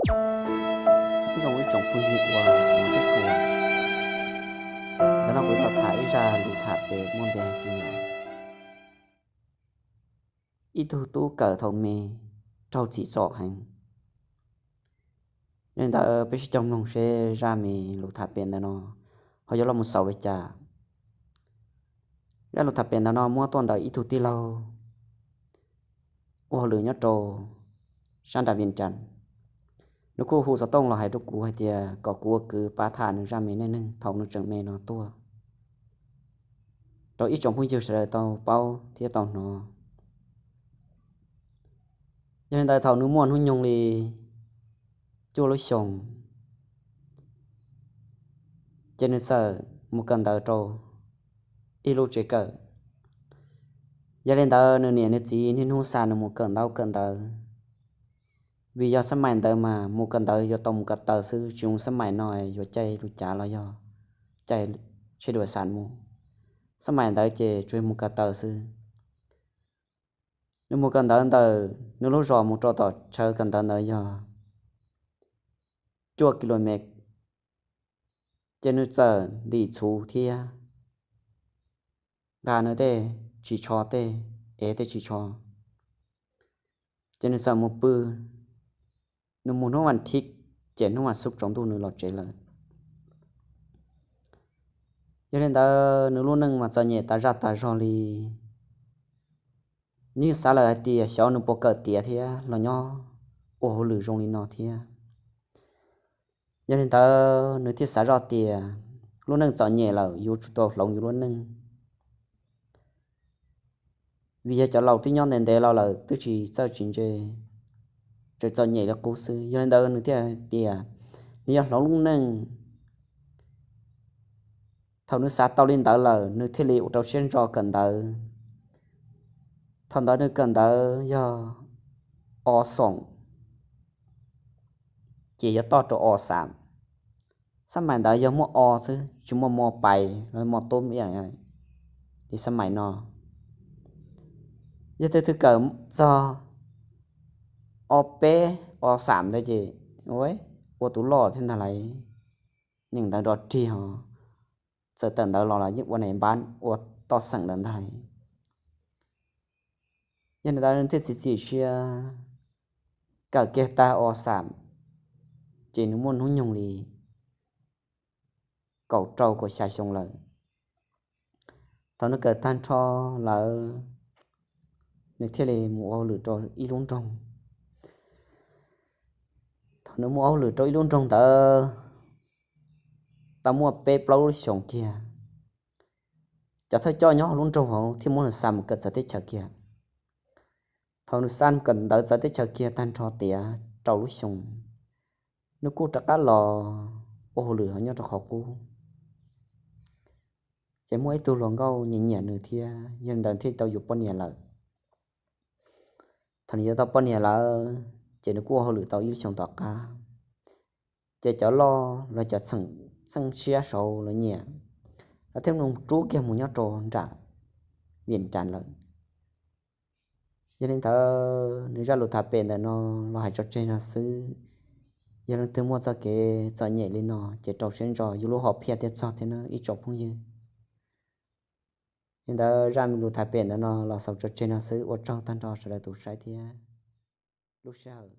Nyob zoo ib tsoom phooj ywg uas hmov thiab tshua, ntawm no kuv los tham ib zaj lus tham pem muaj npe hais tias ib tug tub kawm thaum me raug txim txom heev. Yog li ntawd peb sib koom mloog seb zaj me lus tham pem ntawm no ho yuav los mus xaus li cas. Zaj lus tham pem ntawm no muab tuaj ntawm ib tug tij laug ua hauj lwm nyob rau sab nram Vias Cas. Nws kuj hu xov tooj los hais rau kuv hais tias kom kuv ua kwv pab tham nws zaj me neej neeg thaum nws tseem me no tuaj rau ib tsoom phooj ywg sawv daws tau paub thiab tau hnov. Yog li ntawd thaum nws muaj hnub nyoog li cuaj lub xyoos, ces nws txawm mus kawm ntawv rau ib lub tsev kawm. Yog li ntawd nws niam nws txiv niaj hnub xa nws mus kawm ntaub kawm ntawv, vim yog xab mais ntawd mas mus kawm ntawv yuav tau mus ko taw xwb, tsis zoo xab mais no yuav caij lub cav los yog caij tsheb dua xas mus. Xab mais ntawd ces tsuas mus ko taw xwb. Nws mus kawm ntawv ntawm nws lub zos mus rau tom chaw kawm ntawv ntawd yog cuaj ki lo mev, ces nws txawm ntim txhuv thiab nqa nws tej ris tsho, tej ev tej ris tsho, ces nws txawm mus pw. Nws mus hnub vas thib, ces hnub vas xuv tsaus ntuj nws los tsev lawm. Yog li ntawd nws lub neej mas txom nyem tas zaj tas zog li. Nws yeej xav lawm hais tias xyov nws puas kawm tiav thiab los nyob ua hauj lwm zoo li no thiab. Yog li ntawd nws thiaj xav zoj tias lub neej txom nyem lawm yuav tsum tau hloov yus lub neej, vim yog cov laus twb nyob ntev ntev los lawm twb tsis txawj tsis ntse, tseem txom nyem li qub xwb. Yog li ntawd nws thiaj tias nws yuav hloov lub neej. Thaum nws xav tau li ntawd lawm nws thiaj li ua rau siab ntso kawm ntawv. Thaum ntawd nws kawm ntawv yog o xoom, ces yuav toj rau o xam. Xab mais ntawd yog muaj o xwb, tsis muaj mo pais los mo tub li xab mais no. Yog tus twg kawm txog o peb o xam ntawd ces ua tus loj thiab ntag lauj, nyeem ntawv nrov rig ho, txawm tawm ntawv los los yeej ua nais npab ua toj xeem lawm ntag lauj. Yog li ntawd nws thiaj txiav txim siab kawm kiag tag o xam, ces nws muaj hnub nyoog li kaum rau kaum xya xyoo lawm. Thaum nws kawm tag nrho lawm, nws thiaj li mus ua hauj lwm rau ib lub nroog. Thaum nws mus ua hauj lwm rau ib lub nroog ntawd tau muaj peb plaub lub xyoos kiag, cov thawj coj nyob hauv lub nroog hauv thiaj muab nws xa mus kawm txawv teb chaws kiag. Thaum nws xa mus kawm ntawv txawv teb chaws kiag tag nrho tiav rau lub xyoos, nws kuj rov qab los ua hauj lwm ho nyob rau qhov qub, ces muaj ib tug hluas nkauj nyiam nyiam nws thiab, yog li ntawd thiaj tau yuav poj niam lawm. Thaum nws yuav tau poj niam lawm, ces nws kuj ua hauj lwm tau ib lub xyoos tom qab, ces cov loj los cov txheej siab saud lawv nyiam, lawv thiaj mus rub kiag mus nyob rau nram Vias Cas lawm. Yog li ntawd nws zaj lus tham pem ntawm no los hais tso tseg no xwb. Yog leej twg muaj txoj kev txom nyem li no ces rau siab ntso, yus lub hom phiaj thiaj txog thiab na ib tsoom phooj ywg. Li ntawd zaj me lus tham pem ntawm no los xaus tso tseg no xwb, ua tsaug tag nrho sawv daws tus saib thiab lub sij hawm